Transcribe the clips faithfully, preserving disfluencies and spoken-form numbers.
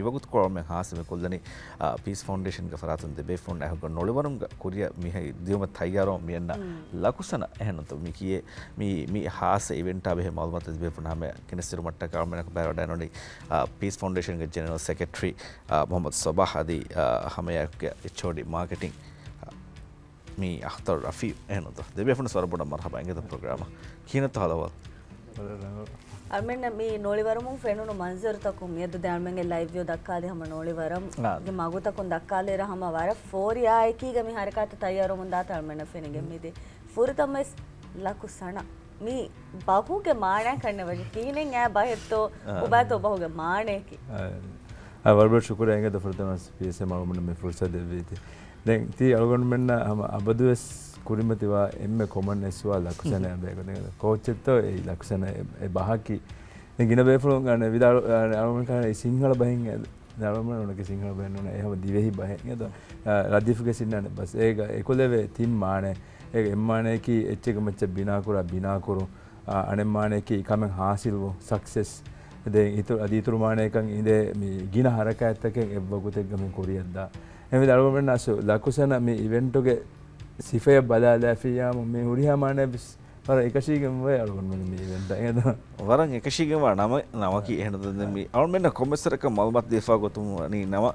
ވަގުތުކޮޅު ހާއްސަ މި ކޮށްލަނީ، އާ، ޕީސް ފައުންޑޭޝަންގެ ފަރާތުން ދެބޭފުޅުން އައިހުގަ ނޮޅިވަރުމުގަ ކުރިއަށް މިހައި ދިޔުމަށް ތައްޔާރުވަން މިއަންނަ ލަކުސަނަ އެހެންނުތޯ މި ކިޔޭ މި، މި ހާއްސަ އިވެންޓާ ބެހޭ މައުލޫމާތު ދެބޭފުޅުން ހަމަ ގެނެސްދިނުމަށްޓަކާ އަޅުމެންނަކު ބައިވެވަޑައިނުނީ، އާ، ޕީސް ފައުންޑޭޝަންގެ ޖެނެރަލް ސެކްރެޓަރީ، އާ، މުޙައްމަދު ޞަބާޙް އަދި، އާ، ހަމައެއާއެކުގެ އެޗްއޯޑީ މާކެޓިން، އާ، މީ އަޚްތަރު ރަފީޢު އެހެންނުތޯ؟ ދެބޭފުޅުން ވަރަށް ބޮޑަށް މަރުޙަބާ އިނގޭތޯ ޕްރޮގްރާމަށް. ކިހިނެއްތޯ ހަލަވާލު؟ އަޅުމެންނަށް މި ނޮޅިވަރުމުން ފެނުނު މަންޒަރުތަކުން މިއަދު ދެ އަޅުމެންގެ ލައިވް ވިއު ދައްކާލި ހަމަ ނޮޅިވަރަށް އާ. ގެ މަގުތަކުން ދައްކާލިއިރަށް ހަމަ ވަރަށް ފޯރިއާއެކީގަ މި ހަރަކާތަށް ތައްޔާރުވަމުން ދާތާ އަޅުމެންނަށް ފެނިގެން މިދި. ފުރަތަމަވެސް ލަކު ސަނަ މި ބަހުގެ މާނައަކަށް ނެވަޖެ ކިހިނެއް އައި ބަހެއްތޯ އާ. އުބާތޯ ބަހުގެ މާނައަކީ؟ އާ. އާ، ވަރަށް ބޮޑަށް ޝުކުރިއްޔާ އިނގޭތޯ ފުރަތަމަވެސް ޕީއެސްއޭ މަގުމަން މި ފުރުސަތު ދެއްވީތީ. ދެން ތީ އަޅުގަނޑުމެންނަށް ހަމަ އަބަދުވެސް ކުރިމަތިވާ އެންމެ ކޮމަން އެއްސުވާލު ލަކުސަނަ ބޭކޮށް ކޯޗެއްތޯ އެއީ ލަކުސަނަ އެ، އެ ބަހަކީ. ދެން ގިނަ ބޭފުޅުން ވިދާޅު، އަޅުގަނޑު ކަހަނަ އެ ސިންހަޅަ ބަހެއް އެ، އަޅުގަނޑު ނުނަކި ސިންހަޅަ ބަހެއް ނޫން އެ ހަމަ ދިވެހި ބަހެއް އެ ދޯ. އާ، ރަދީފްގެ ސިންނާނެ ބަސް. އޭގަ އެކުލެވޭ ތިން މާނަ. އޭގެ އެއް މާނައަކީ އެއްޗެއްގެ މައްޗަށް ބިނާކުރާ ބިނާކުރުން. އާ، އަނެއް މާނައަކީ ކަމެއް ހާސިލްވުން، ސަކްސެސް. ދެން އިތު-، އަދި އިތުރު މާނައަކަށް އިނދޭ މި ގިނަ ހަރަކާތްތަކެއް އެއްވަގުތެއްގަ މި ކުރިއަށްދާ. އެހެންވެ އަޅުގަނޑުމެންނަށް އަސް ލަކުސަނަ މި އިވެންޓުގެ ސިފަޔަށް ބަލާލާފިއްޔާމު މި ހުރިހާ މާނައެއް ވެސް ވަރަށް އެކަށީގެންވޭ އަޅުގަނޑުމެން މި އިވެންޓަށް އެނގޭތޯ؟ ވަރަށް އެކަށީގެންވާ ނަމަ-، ނަމަކީ އެހެން ދެން މި އަޅުމެންނަށް ކޮންމެސް ވަރަކަށް މައުލޫމާތު ދީފާ ގޮތުން ވަނީ ނަމަ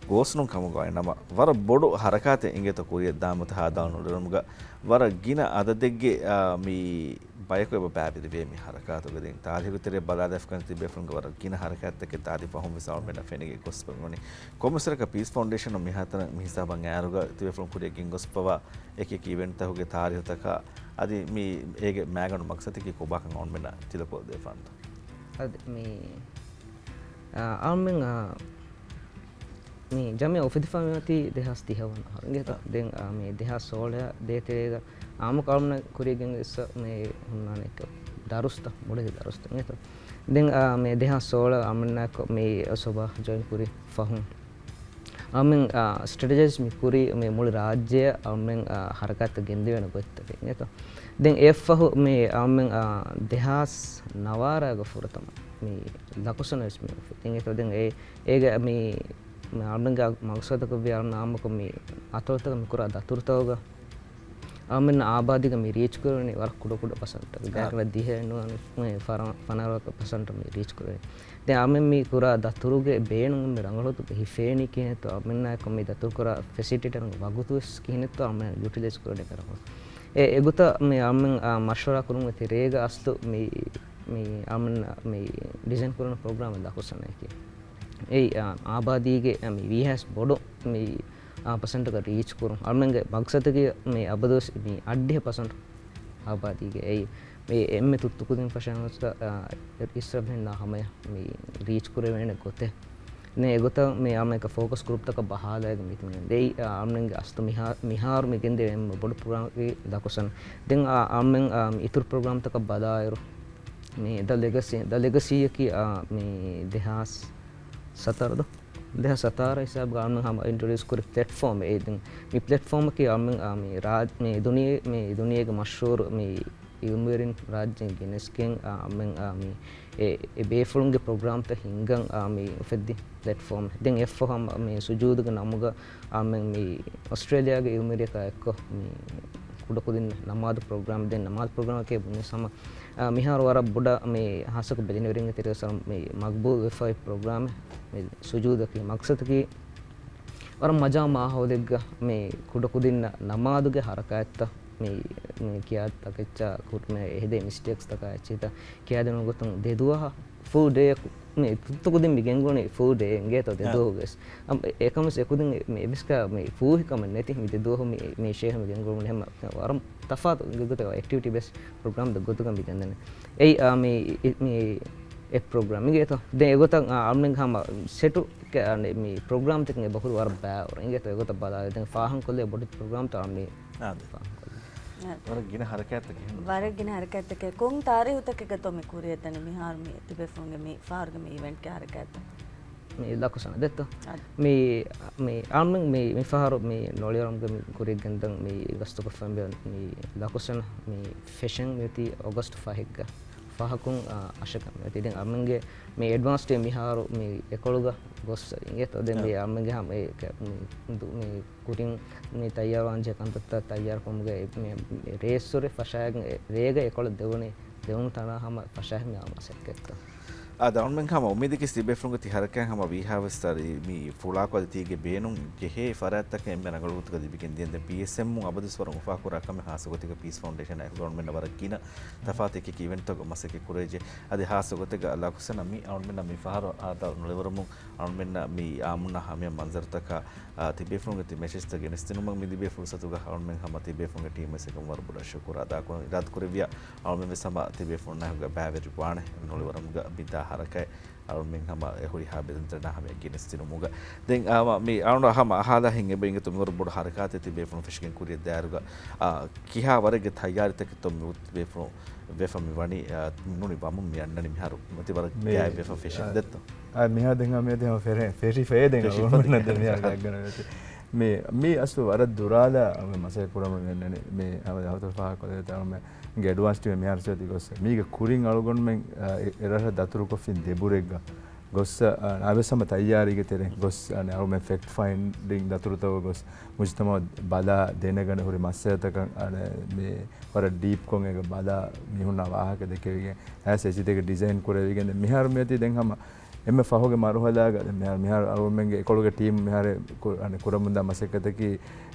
ގޯސްނުން ކަމުގައި ނަމަ، ވަރަށް ބޮޑު ހަރަކާތެއް އިނގޭތޯ ކުރިއަށްދާން އޮތީ ހާދަ ނުލިބުމުގަ ވަރަށް ގިނަ އަދަދެއްގެ، އާ، މި ބަޔަކު އެބަ ބައިވެރިވޭ މި ހަރަކާތުގަ. ދެން ތާރީހުގެ ތެރެއަށް ބަލާލާފަ ތިބޭފުޅުންގެ ވަރަށް ގިނަ ހަރަކާތްތަކެއް ތާދީ ފަހުން ވެސް އަޅުމެންނަށް ފެނިގެން ގޮސްފަ މިވަނީ. ކޮންމެސް ވަރަކަށް ޕީސް ފައުންޑޭޝަނުން މިހާތަނަށް މި ހިސާބަށް އައިއިރުގަ ތިބޭފުޅުން ކުރިއަށް ގެންގޮސްފަވާ އެކި އެކި އިވެންޓްތަކުގެ ތާރީހުތަކާ އަދި މި އޭގެ މައިގަނޑު މަގްސަދަކީ ކޮބާކަން އަޅުމެންނަށް ތިލަކުޅަދެވިފާނެތޯ؟ އަދި މި، އާ، އަޅުމެން، އާ، މި ޖަމިއްޔާ އުފެދިފަ މިއޮތީ ދެހާސް ތިހަ ވަނަ އަހަރު އިނގޭތޯ؟ އާ. ދެން، އާ، މި ދެހާސް ސޯޅަ ދޭތެރޭގަ އާއްމުކޮށް އަޅުމެން ކުރިއަށް ގެންގޮސް މި ހުންނާނެ އެއް ދަރުސްތައް، މުޅި ދަރުސްތައް އިނގޭތޯ؟ ދެން، އާ، މި ދެހާސް ސޯޅަ އަޅުމެންނާއެކު މި ސޮބާ ޖޮއިން ކުރި ފަހުން އަޅުމެން، އާ، ސްޓްރެޓަޖައިޒް މި ކުރީ މި މުޅި ރާއްޖެއަށް އަޅުމެން، އާ، ހަރަކާތްތައް ގެންދެވޭނެ ގޮތްތަކެއް އިނގޭތޯ؟ ދެން އެއަށްފަހު މި އަޅުމެން، އާ، ދެހާސް ނަވާރަ ގަ ފުރަތަމަ މި ލަކުސަނަ ވެސް މި އުފެދި އިނގޭތޯ؟ ދެން އެ، އޭގެ މި، މި އަޅުމެންގެ މަގްސަދަކަށް ވި އަޅުމެން އާއްމުކޮށް މި އަތޮޅުތަކަށް މި ކުރާ ދަތުރުތަކުގަ އަޅުމެންނަށް އާބާދީގަ މި ރީޗް ކުރެވެނީ ވަރަށް ކުޑަ ކުޑަ ޕަސަންޓަކަށް. އާ. ގާތްގަނޑަށް ދިހަ ނުވަ މި ފަރަ-، ފަނަރަ ޕަސަންޓަށް މި ރީޗް ކުރެވެނީ. ދެން އަޅުމެން މި ކުރާ ދަތުރުގެ ބޭނުން މި ރަނގަޅު ގޮތުގަ ހިފޭނީ ކިހިނެއްތޯ، އަޅުމެންނާއެކު މި ދަތުރު ކުރާ ފެސިލިޓޭޓަރުންގެ ވަގުތު ވެސް ކިހިނެއްތޯ އަޅުމެން ޔޫޓިލައިޒް ކުރެވޭނެ ރަނގަޅު. އެ، އެގޮތަށް މި އަޅުމެން، އާ، މަޝްވަރާ ކުރުމުގެ ތެރޭގަ އަސްލު މި، މި އަޅުމެން މި ޑިޒައިން ކުރަން ޕްރޮގްރާމް ލަކުސަނައަކީ. އެއީ، އާ، އާބާދީގެ، އާ، މި ވީހާވެސް ބޮޑު މި، އާ، ޕަސަންޓަކަށް ރީޗް ކުރުން. އަޅުމެންގެ މަގްސަދަކީ މި އަބަދުވެސް މި އަށްޑިހަ ޕަސަންޓް އާބާދީގެ އެއީ، މި އެންމެ ތުއްތުކުދިން ފަށާނަސް، އާ، އިސްރަށް ހިންނާ ހަމަޔަށް މި ރީޗް ކުރެވޭނެ ގޮތެއް. ދެން އެގޮތަށް މި އަޅުމެން އެކަ ފޯކަސް ގްރޫޕްތަކަށް ބަހާލައިގެން މިތިމެން ދެއީ، އާ، އަޅުމެންގެ އަސްލު މިހާ-، މިހާރު މި ގެންދެވޭ އެންމެ ބޮޑު ޕްރޮގްރާމަކީ ލަކުސަން. ދެން އާ، އަޅުމެން، އާ، މި އިތުރު ޕްރޮގްރާމްތަކަށް ބަލާއިރު، މި ދަ ލެގަސީ، ދަ ލެގަސީއަކީ، އާ، މި ދެހާސް ސަތާރަ ދޯ؟ ދެހާސް ސަތާރަ ހިސާބުގަ އަޅުމެން ހަމަ އިންޓްރޮޑިއުސް ކުރި ޕްލެޓްފޯމެއް. އެ ދެން މި ޕްލެޓްފޯމަކީ އަޅުމެން، އާ، މި ރާ-، މި ދުނިޔެ-، މި ދުނިޔޭގެ މަޝްހޫރު މި އިލްމުވެރިން ރާއްޖޭން ގެނެސްގެން، އާ، އަޅުމެން، އާ، މި އެ، އެ ބޭފުޅުންގެ ޕްރޮގްރާމްތައް ހިންގަން، އާ، މި އުފެއްދި ޕްލެޓްފޯމް. ދެން އެއަށްފަހު މި ސުޖޫދުގެ ނަމުގަ، އާ، މި، މި އޮސްޓްރޭލިޔާގެ އިލްމުވެރިޔަކާ އެއްކޮށް، މި ކުޑަކުދިން ނަމާދު ޕްރޮގްރާމް. ދެން ނަމާދު ޕްރޮގްރާމަކީ ބުނި ހަމަ، އާ، މިހާރު ވަރަށް ބޮޑަށް މި ހާއްސަކޮށް ބެލެނިވެރިންގެ ތެރޭ ސަރު މި މަގްބޫލް ވެފައި ޕްރޮގްރާމެއް. މި ސުޖޫދަކީ މަގްސަދަކީ ވަރަށް މަޖާ މާހައުލެއްގަ މި ކުޑަކުދިންނަށް ނަމާދުގެ ހަރަކާތްތައް މި، މި ކިޔާ ތަކެއްޗާ ކުރުމެ އެހެދޭ މިސްޓޭކްސް ތަކާ އެއްޗިހިތައް ކިޔާދިނުން ގޮތުން ދެ ދުވަހަށް ފުލް ޑޭއަކު މި ތުއްތުކުދިން މި ގެންގުޅުނީ ފުލް ޑޭ އިނގޭތޯ ދެ އާ. ދުވަހުގައި. އަ، އެކަމަސް އެކުދިން މި އެބިސްކާ މި ފޫހިކަމެއް ނެތި މި ދެ ދުވަހު މި، މި ޝޭހަށް މި ގެންގުޅުމުން ހަމަ ވަރަށް ތަފާތު ގޮތަކަށް އެކްޓިވިޓީ ބޭސްޑް ޕްރޮގްރާމް ދެ ގޮތުގަ މި ގެންދަނީ. އެއީ، އާ، މި، މި އެ ޕްރޮގްރާމް އިނގޭތޯ. ދެން އެގޮތަށް، އާ، އަޅުމެން ހަމަ ސެޓު ކެ-، އާ، މި ޕްރޮގްރާމްތަކެއް އެބަހުރި ވަރަށް ބައިވަރު އިނގޭތޯ. އެގޮތަށް ބަލާލި ދެން ފާހަގަކޮށްލެވޭ ބޮޑެތި ޕްރޮގްރާމްތައް އަޅުމެން އާދެ. ފާހަގަކޮށްލި. އާ. ވަރަށް ގިނަ ހަރަކާތްތަކެއް ހެން. ވަރަށް ގިނަ ހަރަކާތްތަކެއް. ކޮން ތާރީހުތަކެއްގަތޯ މި ކުރިއަށްދަނީ މިހާރު މި ތިބޭފުޅުންގެ މި ފަހަރުގެ މި އިވެންޓްގެ ހަރަކާތްތައް؟ މި ލަކުސަނަ ދެއްތޯ؟ އާ. މި، މި އަޅުމެން މި، މި ފަހަރު މި ނޮޅިވަރުމުގެ މި ކުރިއަށް ގެންދަން މި ގަސްތުކޮށްފަ މި ލަކުސަނަ މި ފެޝަން މި އޮތީ އޮގަސްޓް ފަހެއްގަ. ފަހަކުން އަށަކަށް މިއޮތީ. ދެން އަޅުމެންގެ މި އެޑްވާންސް ޓީމް މިހާރު މި އެކޮޅުގަ ގޮސް އިނގޭތޯ. ދެން މި އަޅުމެންގެ ހަމަ މި ކުރިން މި ތައްޔާރުވާންޖެހޭ ކަންތައްތައް ތައްޔާރުކުރުމުގަ މި ރޭސް ހުރި ފަށާގެ ރޭގަ އެކޮޅަށް ދެވުނީ، ދެވުނު ތަނާ ހަމަ ފަށާހެ މި މަސައްކަތްތައް. އާދެ، އަޅުމެން ހަމަ އުއްމީދަކީ ތިބޭފުޅުންގެ ތި ހަރަކާތް ހަމަ ވީހާވެސް އަދި މި ފުޅާކޮށް އަދި ތީގެ ބޭނުން ޖެހޭ ފަރާތްތަކެއް އެންމެ ރަނގަޅު ގޮތުގަ ލިބިގެން ދިޔަން. ދެން ޕީއެސްއެމް އަބަދުވެސް ވަރަށް އުފާކުރާ ކަމެއް ހާއްސަ ގޮތެއްގަ ޕީސް ފައުންޑޭޝަނާ އެކުގަ އަޅުމެންނަށް ވަރަށް ގިނަ ތަފާތު އެކި އިވެންޓްތަކުގަ މަސައްކަތް ކުރެވިއްޖެ. އަދި ހާއްސަ ގޮތެއްގަ ލަކުސަނަ މި އަޅުމެންނަށް މި ފަހަރު އާދަ ނޮޅިވަރަމުން އަޅުމެންނަށް މި އާއްމުންނަށް ހަމަޔަށް މަންޒަރުތަކާ އާ، ތިބޭފުޅުންގެ ތި މެސެޖްތައް ގެނެސްދިނުމަށް މި ލިބޭ ފުރުސަތުގަ އަޅުމެން ހަމަ ތިބޭފުޅުންގެ ޓީމްވެސް އެކަމަށް ވަރަށް ބޮޑަށް ޝުކުރު އަދާކުރަން. އިރާދަކުރެއްވިޔާ އަޅުމެންވެސް ހަމަ ތިބޭފުޅުންނާއެކުގަ ބައިވެރިވާނެ. ނޮޅިވަރަމުގަ މިދާ ހަރަކާތް އަޅުމެން ހަމަ އެ ހުރިހާ ބެލެންތެރެނާ ހަމަޔަށް ގެނެސްދިނުމުގަ. ދެން އާ، މި އަޅުން ހަމަ އަހާލާ ހިނގެ އެބަ އިނގޭތޯ މިވަރު ބޮޑު ހަރަކާތެއް ތިބޭފުޅުން ފެށިގެން ކުރިއަށް ދާއިރުގަ، އާ، ކިހާ ވަރެއްގެ ތައްޔާރީތަކެއްތޯ މި ތިބޭފުޅުން ވެފަ މި ވަނީ، އާ، ނޫނީ ވަމުން މި އަންނަނީ މިހާރު މި ތި ވަރަށް ގާތް ވެފަ ފެށިން ދެއްތޯ؟ އާ، މިހާ ދެން ހަމަ މި ތި ހަމަ ފެށި ފެށި ފޭ ދެން ފެށި އަޅުގަނޑު ފަދަ ދެން މިހާ ގާތްގަނޑަށް މި، މި އަސްލު ވަރަށް ދުރާލާ މަސައްކަތް ކުރަމުން އަންނަނީ. މި ހަމަ ހަމަ ފާހަގަކޮށްލައްވަތަ އަޅުމެންގެ އެޑްވާންސް ޓީމް މިހާރު ސަތި ގޮސް މީގެ ކުރިން އަޅުގަނޑުމެން، އާ، އެ، އެ ރަށަށް ދަތުރުކޮށްފިން ދެބުރެއްގަ ގޮއްސަ، އާ، އަވެސް ހަމަ ތައްޔާރީގެ ތެރެއިން ގޮސް، އަނެ، އަޅުމެން ފެކްޓް ފައިންޑިން ދަތުރުތައް ގޮސް، މުޖުތަމައު ބަލާ ދެނެގަނެ ހުރި މައްސަލަތަކަށް، އަނެ، މި ވަރަށް ޑީޕްކޮށް އޭގަ ބަލާ މީހުންނާ ވާހަކަ ދެކެވިގެން، އައިސް އެޗްޑީގެ ޑިޒައިން ކުރެވިގެން، ދެން މިހާރު މިއޮތީ ދެން ހަމަ އެންމެ ފަހުގެ މަރުހަލާގަ، ދެން މިހާރު، މިހާރު އަޅުމެންގެ އެކޮޅުގެ ޓީމް މިހާރު ކު-، އަނެ، ކުރަމުންދާ މަސައްކަތަކީ،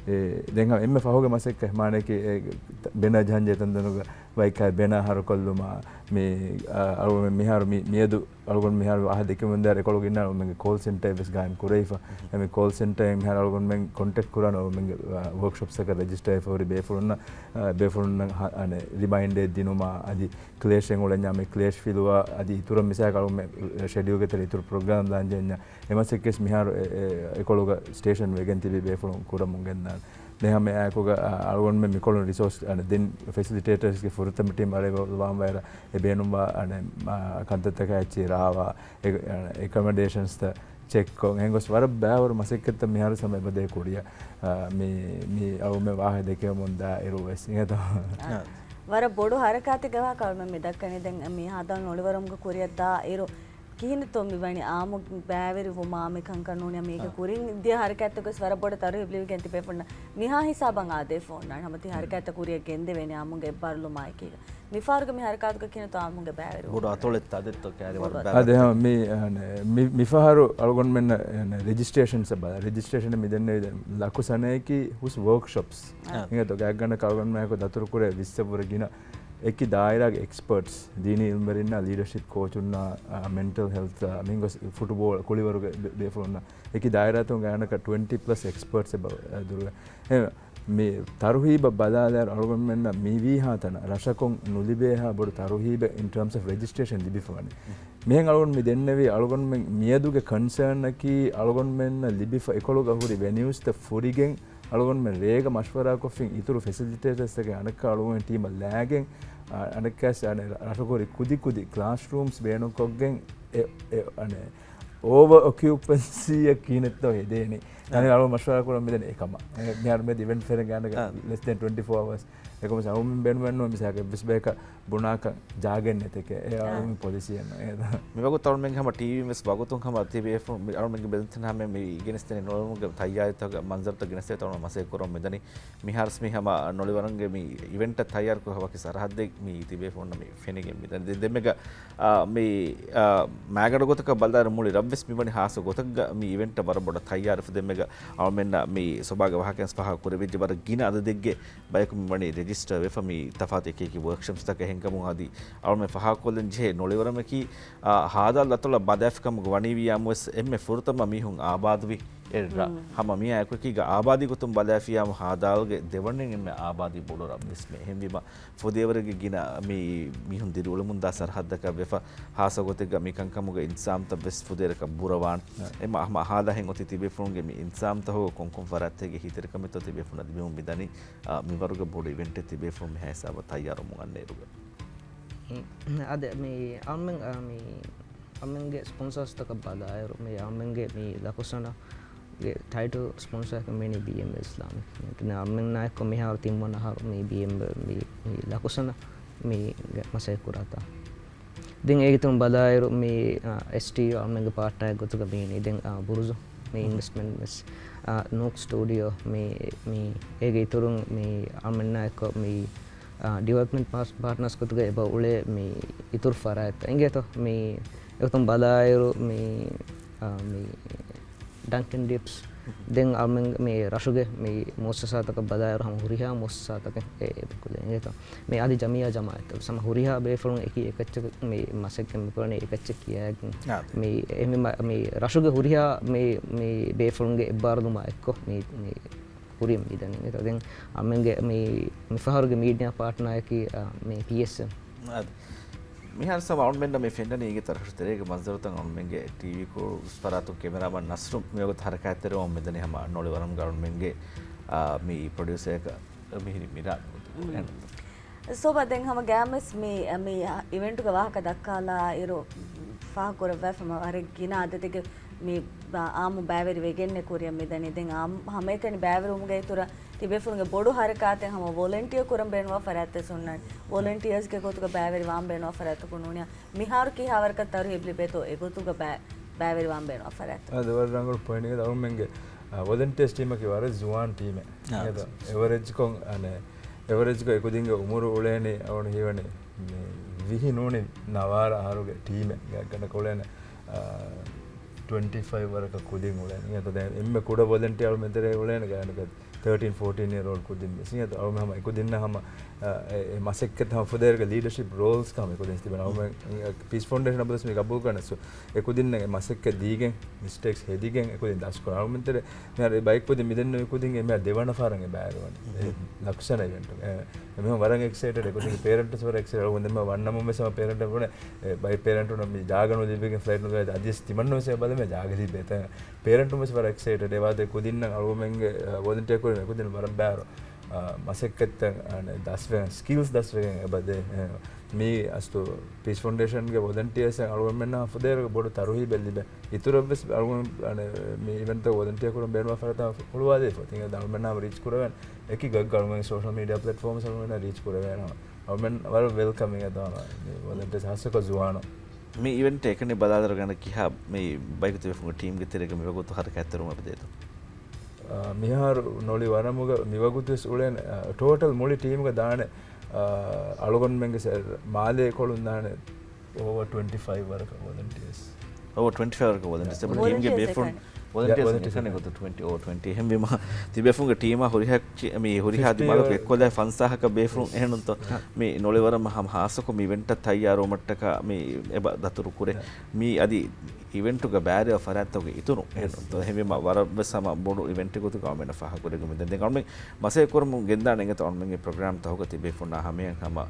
އެ، ދެން ހަމަ އެންމެ ފަހުގެ މަސައްކަތް މާނައަކީ، އެ، ބެނާ ޖަހަންޖެހޭ ތަންތަނުގަ ބައިކާ ބެނާ ހަރުކޮށްލުމާ، މި، އަ، އަޅުމެން މިހާރު މި، މިއަދު އަޅުގަނޑު މިހާރު އަހަ ދެކެމުންދާ އެކޮޅު ގިންނާ އަޅުމެންގެ ކޯލް ސެންޓަރެއް ވެސް ގާއިމް ކުރެވިފަ. އެމެ ކޯލް ސެންޓަރ މިހާރު އަޅުގަނޑުމެން ކޮންޓެކްޓް ކުރާނެ އަޅުމެންގެ، އަ، ވޯކްޝޮޕްސްތަކަށް ރެޖިސްޓަރ ހިފަ ހުރި ބޭފުޅުންނަށް، އަ، ބޭފުޅުންނަށް ހަ-، އަނެ، ރިމައިންޑެއް ދިނުމާ، އަދި ކްލޭޝެއް އުޅެންޏާ މި ކްލޭޝް ފިލުވާ، އަދި އިތުރަށް މިސާލަކަށް އަޅުމެން ޝެޑިއުލްގެ ތެރޭ އިތުރު ޕްރޮގްރާމް ލާންޖެހެންޏާ، އެމަސެއްކެސް މިހާރު އެ، އެ، އެކޮޅުގަ ސްޓޭޝަން ވެގެން ތިބި ބޭފުޅުން ކުރަމުން ގެންދާނެ. ދެން ހަމަ އެއާއެކުގަ، އަ، އަޅުގަނޑުމެން މިކޮޅުން ރިސޯސް، އަނެ، ދެން ފެސިލިޓޭޓަރސްގެ ފުރަތަމަ ޓީމް އަރައިވަލް ވާން ވައިރަ އެ ބޭނުންވާ، އަނެ، މާ، ކަންތައްތަކާ އެއްޗެއް ރާވާ، އެ، އެކޮމޮޑޭޝަންސްތައް ޗެކްކޮށް، އެހެން ގޮސް ވަރަށް ބައިވަރު މަސައްކަތްތައް މިހާރު ހަމަ އެބަދޭ ކުރިއަށް، އާ، މި، މި އަޅުމެން ވާހަކަ ދެކެވެމުން ދާ އިރު ވެސް އިނގޭތޯ. އާ، ވަރަށް ބޮޑު ހަރަކާތެއްގެ ވާހަކަ އަޅުމެން މި ދައްކަނީ ދެން މި ހާދަ ނޮޅިވަރަމުގެ ކުރިއަށް ދާ އިރު ކިހިނެއްތޯ މި ވަނީ އާއްމު ބައިވެރިވުމާ މި ކަންކަން ނޫނީ މީގެ އާ، ކުރިން ދިޔަ ހަރަކާތްތައް ގޮސް ވަރަށް ބޮޑަށް ތަރުހީބް ލިބިގެން ތިބޭފުޅުންނަށް މިހާ ހިސާބަށް އާދޭ ފޯން ނާން ހަމަ ތި ހަރަކާތްތައް ކުރިއަށް ގެންދެވޭނެ އާއްމުގެ އެއްބާރުލުމާ އެކީގަ. މިފަހަރުގެ މި ހަރަކާތުގަ ކިހިނެއްތޯ އާއްމުގެ ބައިވެރިވުން؟ ބޮޑު އަތޮޅެއް ތަދެއްތޯ ކައިރި ވަރަށް ބޮޑު ބައި އަދި ހަމަ މި، އަނެ، މި، މިފަހަރު އަޅުގަނޑުމެންނަށް، އަނެ، ރެޖިސްޓްރޭޝަންސް ބަލާ، ރެޖިސްޓްރޭޝަން މި ދެންނެވި ދެން ލަކު ސަނައެކީ ހުސް ވޯކްޝޮޕްސް. އާ. އިނގޭތޯ ގާތްގަނޑަކަށް އަޅުގަނޑުމެންނާއެކު ދަތުރު ކުރޭ ވިއްސަށްވުރެ ގިނަ އެކި ދާއިރާގެ އެކްސްޕަރޓްސް، ދީނީ އިލްމުވެރިންނާ، ލީޑަޝިޕް ކޯޗުންނާ، އަ، މެންޓަލް ހެލްތް، އަ، މިހެން ގޮސް ފުޓްބޯޅަ ކުޅިވަރުގެ ބޭ-، ބޭފުޅުންނާ، އެކި ދާއިރާތަކުން ގާތްގަނޑަކަށް ޓްވެންޓީ ޕްލަސް އެކްސްޕަރޓްސް އެބަ، އަ، ދުރުވޭ. އެ، މި ތަރުހީބަށް ބަލާލާއިރު އަޅުގަނޑުމެންނަށް މިވީހާ ތަނަށް ރަށަކުން ނުލިބޭހާ ބޮޑު ތަރުހީބެއް އިން ޓާމްސް އޮފް ރެޖިސްޓްރޭޝަން ލިބިފަވަނީ. މިހެން އަޅުގަނޑު މި ދެންނެވީ އަޅުގަނޑުމެން މިއަދުގެ ކޮންސާނަކީ އަޅުގަނޑުމެންނަށް ލިބިފަ އެކޮޅުގަ ހުރި ވެނިއުސްތައް ފުރިގެން އަޅުގަނޑުމެން ރޭގަ މަޝްވަރާކޮށްފިން އިތުރު ފެސިލިޓޭޓަރސްތަކެއް އަނެއްކާ އަޅުގަނޑު ޓީމަށް ލާގެން، އަ، އަނެއްކާސް އަނެއް ރަށުގަ ހުރި ކުދި ކުދި ކްލާސްރޫމްސް ބޭނުންކޮށްގެން އެ، އެ، އަނެއް އޯވަރ އޮކިއުޕެންސީއެއް ކިހިނެއްތޯ ހެދޭނީ. އަނެއް އަޅުގަނޑު މަޝްވަރާ ކުރަން މިދަނީ އެކަމަށް. އެ، މިހާރު މިއަދު އިވެންޓް ފެނެ ގާތްގަނޑަކަށް އާ، ލެސް ދެން ޓްވެންޓީ ފޯ އަވަރސް. އެކަމަސް އަޅުގަނޑުމެން ބޭނުމެއްނުވޭ މިސާލަކަށް އެއްވެސް ބަޔަކަށް ބުނާކަށް ޖާގައެއް ނެތެކޭ. އެ އާ، އަޅުގަނޑު ޕޮލިސީއެއް ނޫން. އެ، މިވަގުތު އަޅުމެންގެ ހަމަ ޓީވީ ވެސް ވަގުތުން ހަމަ ތިބޭފުޅުން މި އަޅުމެންގެ ބެލެންސް ހަމަ މި ގެނެސްދެނީ ނޮޅިވަރުމުގެ ތައްޔާރީތަކުގެ މަންޒަރުތައް ގެނެސްދޭތޯ މަސައްކަތް ކުރަމުން މިދަނީ. މިހާރުސް މި ހަމަ ނޮޅިވަރަމުގެ މި އިވެންޓަށް ތައްޔާރުކޮށް ވަކި ސަރަހައްދެއް މި ތިބޭފުޅުންނަށް މި ފެނިގެން މިދަނީ. ދެ-، ދެންމެގަ، އާ، މި، އާ، މާގަނޑު ގޮތަކަށް ބަލާއިރު މުޅި ރަށްވެސް މިވަނީ ހާއްސަ ގޮތަކަށް މި އިވެންޓަށް ވަރަށް ބޮޑަށް ތައްޔާރުވެފަ. ދެންމެގަ އަޅުމެންނަށް މި ސޮބާގެ ވާހަކައިން ފާހަގަ ކުރެވިއްޖެ ވަރަށް ގިނަ އަދަދެއްގެ ބަޔަކު މިވަނީ ރެޖިސްޓަރ ވެފަ މި ތަފާތު އެކި އެކި ވޯކްޝޮޕްސްތަކަށް. އެހެންކަމުން އަދި އަޅުމެން ފާހަގަކޮށްލަން ޖެހޭ ނޮޅިވަރަމަކީ، އާ، ހާދަ ލަތޮޅަށް ބަލާފިކަމުގަ ވަނީވިޔާމުވެސް އެންމެ ފުރަތަމަ މީހުން އާބާދުވި އެއް ރަށް. ހަމަ މިއާ އެކު އެކީގަ އާބާދީ ގޮތުން ބަލާފިޔާމު ހާދައިގެ ދެވަނައިން އެންމެ އާބާދީ ބޮޑު ރަށްވެސް މި. އެހެންވީމަ ފުދޭވަރެއްގެ ގިނަ މި މީހުން ދިރިއުޅެމުންދާ ސަރަހައްދަކަށް ވެފަ، ހާއްސަ ގޮތެއްގަ މި ކަންކަމުގެ އިންތިޒާމްތައް ވެސް ފުދޭވަރަކަށް ބުރަވާން. އެ މަ-، ހަމަ އަހާލާހެން އޮތީ ތިބޭފުޅުންގެ މި އިންތިޒާމްތަހުގަ ކޮންކޮން ފަރާތްތަކެއްގެ ހިތެރިކަމެއްތޯ ތިބޭފުޅުންނަށް ލިބެމުން މިދަނީ. އާ، މިވަރުގެ ބޮޑު އިވެންޓެއް ތިބޭފުޅުން މިހާ ހިސާބަށް ތައްޔާރުވަމުން އަންނައިރުގަ. އަދި މި އަޅުމެން، އާ، މި އަޅުމެންގެ ސްޕޮންސާސްތަކަށް ބަލާއިރު، މި އަޅުމެންގެ މި ލަކުސަނަގެ ޓައިޓަލް ސްޕޮންސާއަކަށް މިވަނީ ބީއެމް އިސްލާމިކް. އަޅުމެންނާއެކު މިހާރު ތިންވަނަ އަހަރު މި ބީއެމް މި، މި ލަކުސަނަ މި މަސައްކަތް ކުރާތާ. ދެން އޭގެ ތުން ބަލާއިރު މި، އާ، އެސްޓީ އަޅުމެންގެ ޕާޓްނަރ ގޮތުގަ މީނީ. ދެން، އާ، ބުރުޒު މި އިންވެސްޓްމަންޓް ވެސް، އާ، ނޫކް ސްޓޫޑިއޯ މި، މި އޭގެ އިތުރުން މި އަޅުމެންނާ އެއްކޮށް މި، އާ، ޑިވެލޮޕްމަންޓް ޕާޓް-، ޕާޓްނަރސް ގޮތުގަ އެބަ އުޅޭ މި އިތުރު ފަރާތްތައް އިނގޭތޯ. މި އެގޮތުން ބަލާއިރު މި، އާ، މި ޑަންކިން ޑިޕްސް. ދެން އަޅުމެން މި ރަށުގެ މި މުއައްސަސާތަކަށް ބަލާއިރު ހަމަ ހުރިހާ މުއައްސަސާތަކެއް އެ އެބަ ކުލަ އިނގޭތޯ. މި އަދި ޖަމިއްޔާ ޖަމާއަތްތައް ހަމަ ހުރިހާ ބޭފުޅުން އެކި އެކައްޗަކަށް މި މަސައްކަތް މި ކުރަނީ އެކައްޗެއް ކިޔާގެން. އާ. މި އެ މި މަ-، މި ރަށުގެ ހުރިހާ މި، މި ބޭފުޅުންގެ އެއްބާރުލުމާ އެއްކޮށް މި، މި ކުރިން މި ދަނީ. ދެން އަޅުމެންގެ މި، މި ފަހަރުގެ މީޑިއާ ޕާޓްނާއަކީ، އާ، މި ޕީއެސްއެމް. އާ. މިހާރު ސަމް އަޅުމެންނަށް މި ފެންނަނީ އިނގޭ ތަރަށު ތެރޭގެ މަންޒަރުތައް އަޅުމެންގެ ޓީވީ ކޯ ފަރާތުން ކެމެރާމަން ނަސްރު މިވަގުތު ހަރަކާތްތެރިވަމުން މިދަނީ ހަމަ ނޮޅި ވަރަމުގަ އަޅުމެންގެ، އާ، މި ޕްރޮޑިއުސަރަކަށް މިހިރީ މިރާ. ސޯބާ ދެން ހަމަ ގައިމުވެސް މި، މި އިވެންޓުގެ ވާހަކަ ދައްކާލާ އިރު ފާހަގަކުރައްވާފަ ހަމަ ވަރަށް ގިނަ އަދަދެއްގެ މި އާއްމު ބައިވެރި ވެގެންނެ ކުރިއަށް މިދަނީ. ދެން އާއްމު ހަމައެކަނި ބައިވެރިވުމުގެ އިތުރަށް ތިބޭފުޅުންގެ ބޮޑު ހަރަކާތެއް ހަމަ ވޮލަންޓިއާ ކުރަން ބޭނުންވާ ފަރާތްތައް ހުންނާނެ. ވޮލަންޓިއާސްގެ ގޮތުގަ ބައިވެރިވާން ބޭނުންވާ ފަރާތްތަކުން ނޫނިއްޔާ މިހާރު ކިހާވަރަކަށް ތަރުހީބް ލިބޭތޯ އެގޮތުގަ ބައި-، ބައިވެރިވާން ބޭނުންވާ ފަރާތްތައް. އަދި ވަރަށް ރަނގަޅު ޕޮއިންޓެއް އަޅުމެންގެ، އާ، ވޮލަންޓިއާސް ޓީމަކީ ވަރަށް ޒުވާން ޓީމެއް. އާ. އެވަރެޖްކޮށް، އަނެ، އެވަރެޖްކޮށް އެކުދިންގެ އުމުރު އުޅޭނީ އަވަނު ހީވަނީ މި ވިހި ނޫނީ ނަވާރަ އަހަރުގެ ޓީމެއް ގާތްގަނޑަކަށް އުޅޭނެ، އާ، ޓްވެންޓީ ފައިވް ވަރަކަށް ކުދިން އުޅޭނެ. އިނގޭތޯ ދެން އެންމެ ކުޑަ ވޮލަންޓިއާ އަޅުމެން ތެރޭ އުޅޭނެ ގާތްގަނޑަކަށް ތާޓީން، ފޯޓީން އިއަރ އޯލްޑް ކުދިން ވެސް. އިނގޭތޯ އަޅުމެން ހަމަ އެކުދިންނަށް ހަމަ، އާ، އެ، އެ މަސައްކަތް ހަމަ ފުދޭވަރުގެ ލީޑަޝިޕް ރޯލްސް ކަމެއް އެކުދިން ތިބެން. އަޅުމެން، އާ، ޕީސް ފައުންޑޭޝަން އަބަދުވެސް މި ގަބޫލު ކުރަން ސު އެކުދިންނަށް އެ މަސައްކަތް ދީގެން، މިސްޓޭކްސް ހެދިގެން އެކުދިން ދަސްކުރަން. އަޅުމެން ތެރޭ މިހާރު އެ ބައެއް ކުދިން މިދެންނެވި ކުދިން އެ މިހާރު ދެވަނަ ފަހަރަށް އެ ބައިވެރިވަނީ. އެ ލަކުސަނަ އިވެންޓު. އެ، އެ މީހުން ވަރަށް އެކްސައިޓެޑް، އެކުދިން ޕޭރެންޓްސް ވަރަށް އެކްސައިޓެޑް. އަޅުގަނޑު ދެންމެ ވަންނަމުން ވެސް ހަމަ ޕޭރެންޓް ބުނެ، އެ ބައެއް ޕޭރެންޓުން މި ޖާގަ ނުލިބިގެން ފްލައިޓް ނުލިބޭ އަދިވެސް ތިމަންނަ ވެސް އެ ބަލަމެ ޖާގަ ލިބޭ ތަން. ޕޭރެންޓުން ވެސް ވަރަށް އެކްސައިޓެޑް. އެ ވާދަ ކުދިންނަށް އަޅުގަނޑުމެންގެ، އަ، ވޮލަންޓިއާ ކުރިން އެކުދިން ވަރަށް ބާރު، އަ، މަސައްކަތްތައް، އަ، ދަސްވެގެން، ސްކިލްސް ދަސްވެގެން އެބަދޭ. އެ، މީ އަސްތު ޕީސް ފައުންޑޭޝަންގެ ވޮލަންޓިއާސް އަޅުގަނޑުމެންނާ ފުދޭވަރުގެ ބޮޑު ތަރުހީބެއް ލިބޭ. އިތުރަށް ވެސް އަޅުގަނޑު، އަ، މި އިވެންޓްތައް ވޮލަންޓިއާ ކުރަން ބޭނުންވާ ފަރާތްތައް ހުޅުވާދީފަ. ތިނގ އަޅުގަނޑުމެންނާ ރީޗް ކުރެވޭނެ. އެކި ގައްގަ އަޅުގަނޑު ސޯޝަލް މީޑިއާ ޕްލެޓްފޯމްސް އަޅުގަނޑު ރީޗް ކުރެވޭނެ. އަޅުމެން ވަރަށް ވެލްކަމިން އެދާ ވޮލަންޓިއާސް ހާއްސަކޮށް ޒުވާނުން. މި އިވެންޓް އެކަނި ބަލާލަރުގަނޑަށް ކިހާ މި ބައިކު ތިބޭފުންގެ ޓީމްގެ ތެރޭގަ މިވަގުތު ހަރަކާތްތެރިވުމަށް އެބަދޭތޯ؟ އާ، މިހާރު ނޮޅި ވަރަމުގަ މިވަގުތު ވެސް އުޅޭނެ، އާ، ޓޯޓަލް މުޅި ޓީމްގަ ދާނެ، އާ، އަޅުގަނޑުމެންގެ ސެ-، މާލޭ ކޮޅުން ދާނެ އޯވަރ ޓްވެންޓީ ފައިވް ވަރަކަށް ވޮލަންޓިއާސް. އޯވަރ ޓްވެންޓީ ފައިވް ވަރަކަށް ވޮލަންޓިއާސް. އެބަ ޓީމްގެ ވޮލަންޓިއާސް ބޭފުޅުން އެކަނި. ވޮލަންޓިއާސް ވޮލަންޓިއާސް އެކަނި ގޮތަށް ޓްވެންޓީ، އޯ، ޓްވެންޓީ. އެހެންވީމަ، ތިބޭފުންގެ ޓީމާ ހުރިހާ ޗި-، މި ހުރިހާ ފިފްޓީ ދިމާލަކު އެއްކޮށްލާ ފަންސާހަކަށް ބޭފުޅުން އެހެންނުންތޯ؟ މި ނޮޅިވަރަމަ ހަމަ ހާއްސަކޮށް މި އިވެންޓަށް ތައްޔާރުވުމަށްޓަކާ މި އެބަ ދަތުރު ކުރޭ. މި އަދި އިވެންޓުގަ ބައިވެރިވާ ފަރާތްތަކުގެ އިތުރު އެހެންނުންތޯ؟ އެހެންވީމަ، ވަރަށް ވެސް ހަމަ ބޮޑު އިވެންޓެއް ގޮތުގަ އަޅުމެންނަށް ފާހަގަކުރެވިގެން މިދަނީ. ދެން އަޅުމެން މަސައްކަތް ކުރަމުން ގެންދާނެ އިނގޭތޯ އަޅުމެންގެ ޕްރޮގްރާމް ތަހުގަ ތިބޭފުންނާ ހަމަޔަށް ހަމަ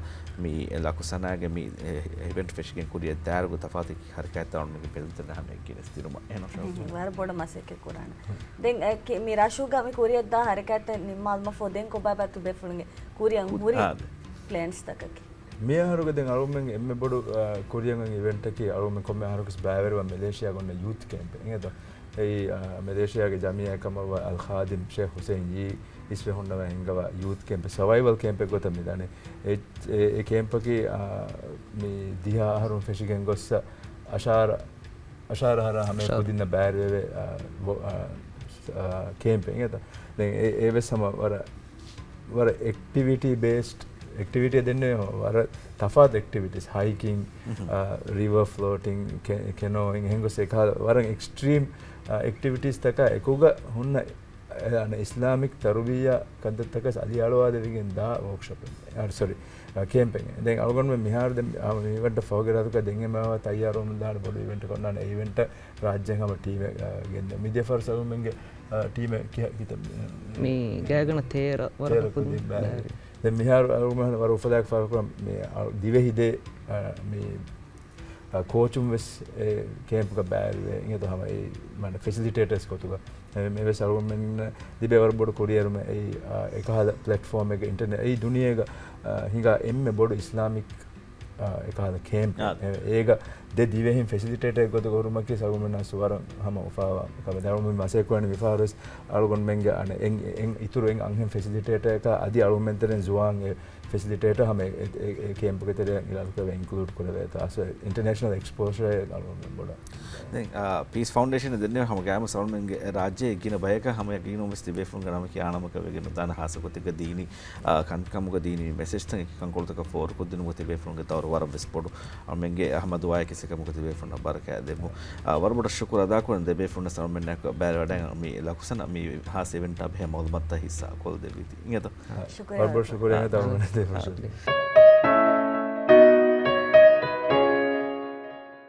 މި ލަކުސަނާގެ މި އެ-، އެ އިވެންޓް ފެށިގެން ކުރިއަށް ދާއިރުގަ ތަފާތު ހަރަކާތްތައް އަޅުމެންގެ ބެލުންތެރެއަށް ހަމަޔަށް ގެނެސްދިނުމަށް. އެހެން ވަރަށް ބޮޑަށް މަސައްކަތް ކުރާނެ. ދެން، އެ، ކި-، މި ރަށުގަ މި ކުރިއަށްދާ ހަރަކާތްތައް ނިންމާލުމަށްފަހު ދެން ކޮބާބާ ތިބޭފުޅުންގެ ކުރިއަށް ހުރި ޕްލޭންސްތަކަކީ؟ މިއަހަރުގަ ދެން އަޅުގަނޑުމެން އެންމެ ބޮޑު، އާ، ކުރިއަށް އޮތް އިވެންޓަކީ އަޅުގަނޑުމެން ކޮންމެ އަހަރަކުވެސް ބައިވެރިވާ މެލޭޝިޔާގަ އޮންނަ ޔޫތު ކޭމްޕެއް. އިނގޭތޯ؟ އެއީ، އާ، މެލޭޝިޔާގެ ޖަމިއްޔާ ކަމަށްވާ އަލް ޚާދިމް ޝޭޚް ހުސެއިން ޔީ އިސްވެ ހުންނަވަން ހިންގަވާ ޔޫތު ކޭމްޕެއް، ސަވައިވަލް ކޭމްޕެއް ގޮތަށް މިދަނީ. އެ، އެ، އެ ކޭމްޕަކީ، އާ، މި ދިހަ އަހަރުން ފެށިގެން ގޮއްސަ އަށާރަ، އަށާރަ އަހަރާ ހަމަޔަށް ކުދިންނަށް ބައިވެރިވެވޭ، އާ، ވޮ-، އާ، އާ، ކޭމްޕެއް އިނގޭތަ؟ ދެން އެ، އެ ވެސް ހަމަ ވަރަށް، ވަރަށް އެކްޓިވިޓީ ބޭސްޑް އެކްޓިވިޓީ ދެންނެވި ވަރަށް ތަފާތު އެކްޓިވިޓީސް، ހައިކިން، އާ، ރިވަ ފްލޯޓިން، ކެ-، ކެނޯއިން، އެހެން ގޮސް އެކަހަލަ ވަރަށް އެކްސްޓްރީމް، އާ، އެކްޓިވިޓީސްތަކާ އެކުގަ ހުންނަ އެ، އަނެއް އިސްލާމިކް ތަރުބިއްޔާ ކަންތައްތަކަސް އަލިއަޅުވާލެވިގެން ދާ ވޯކްޝޮޕެއް، އަ، ސޮރީ، އަ، ކޭމްޕެއް. ދެން އަޅުގަނޑުމެން މިހާރު ދެން ހަމަ މި އިވެންޓަށް ފަހުގެ ރާތުގަ ދެން އެ މައިވާ ތައްޔާރުވަމުން ދާނެ ބޮޑު އިވެންޓެއް ކޮށްނާނެ. އެ އިވެންޓަށް ރާއްޖޭން ހަމަ ޓީމެއް، އަ، ގެންދޭ. މިދިޔަ ފަހަރު ސަލޫމެންގެ، އަ، ޓީމެއް ކިހަ-، ކިތައް، މި ގާތްގަނޑަށް ތޭރަ ވަރަކަށް ތޭރަ ކުދިން ކުދިން ބައިވެރި. ބައިވެރި. ދެން މިހާރު އަޅުގަނޑުމެން ވަރަށް އުފަލާއެކު ފާހަގަކުރަން މި، އަ، ދިވެހި ދޭ، އަ، މި އާ، ކޯޗުން ވެސް އެ ކޭމްޕްގަ ބައިވެރިވޭ އިނގޭތޯ ހަމަ އެ، މާނަ، ފެސިލިޓޭޓަރސް ގޮތުގަ. އެ، މި ވެސް އަޅުގަނޑުމެން ލިބޭ ވަރަށް ބޮޑު ކުރިއެރުމެއް އެއީ، އާ، އެކަހަލަ ޕްލެޓްފޯމެއްގަ އިންޓަރނެޓް އެއީ ދުނިޔޭގަ، އާ، ހިނގާ އެންމެ ބޮޑު އިސްލާމިކް، އާ، އެކަހަލަ ކޭމްޕް. އާ. އެ، އޭގަ ދެ ދިވެހިން ފެސިލިޓޭޓަރެއް ގޮތަށް ހުރުމަކީ ސަރުމެންނަށް ސުވަރަށް ހަމަ އުފާވާ ކަމެއް. އަޅުގަނޑު މި މަސައްކަތް ކުރަނީ މިފަހަރުވެސް އަޅުގަނޑުމެންގެ އަނެއް އެން، އެން އިތުރު އެން އަންހެން ފެސިލިޓޭޓަރަކާ އަދި އަޅުގަނޑުމެން ތެރެއިން ޒުވާން އެ ފެސިލިޓޭޓަރ ހަމަ އެ، އެ، އެ ކޭމްޕުގެ ތެރެއަށް އިންކްލޫޑް ކުރެވޭތާ. އަސް އިންޓަރނޭޝަނަލް އެކްސްޕޯޝަރެއް އަޅުގަނޑުމެން ބޮޑަށް. ދެން، އާ، ޕީސް ފައުންޑޭޝަން ދެންނެވި ހަމަ ގާތްމުވެސް އަޅުގަނޑުމެންގެ ރާއްޖެ ގިނަ ބަޔަކަށް ހަމަ ޔަގީނުންވެސް ތިބޭފުޅުންގެ ނަމަކީ އާނަމަކަށް ވެގެން ނުދާނެ، ހާއްސަ ގޮތެއްގަ ދީނީ، އާ، ކަންކަމުގަ ދީނީ މެސެޖްތައް އެކި ކަންކޮޅުތަކަށް ފޯރުކޮށްދިނުމުގަ ތިބޭފުޅުންގެ ދައުރު ވަރަށް ވެސް ބޮޑު. އަޅުގަނޑުމެންގެ ހަމަ ދުޢާއެއް ކިސްއެއްކަމުގަ ތިބޭފުޅުންނަށް ބަރަކާތް ދެއްވުން. އާ، ވަރަށް ބޮޑަށް ޝުކުރު އަދާކުރަން ދެބޭފުޅުންނަށް އަޅުގަނޑުމެންނާއެކު ބައިވެރިވެވަޑައިގަންނަ މި ލަކުސަނަށް މި ހާއްސަ އިވެންޓާ ބެހޭ މަޢުލޫމާތުތައް ހިއްސާ ކޮށްދެއްވީތީ. އިނގޭތަ؟ ޝުކުރިއްޔާ. ވަރަށް ބޮޑަށް ޝުކުރިއްޔާ ތަމަންނާ ދެބޭފުޅުން.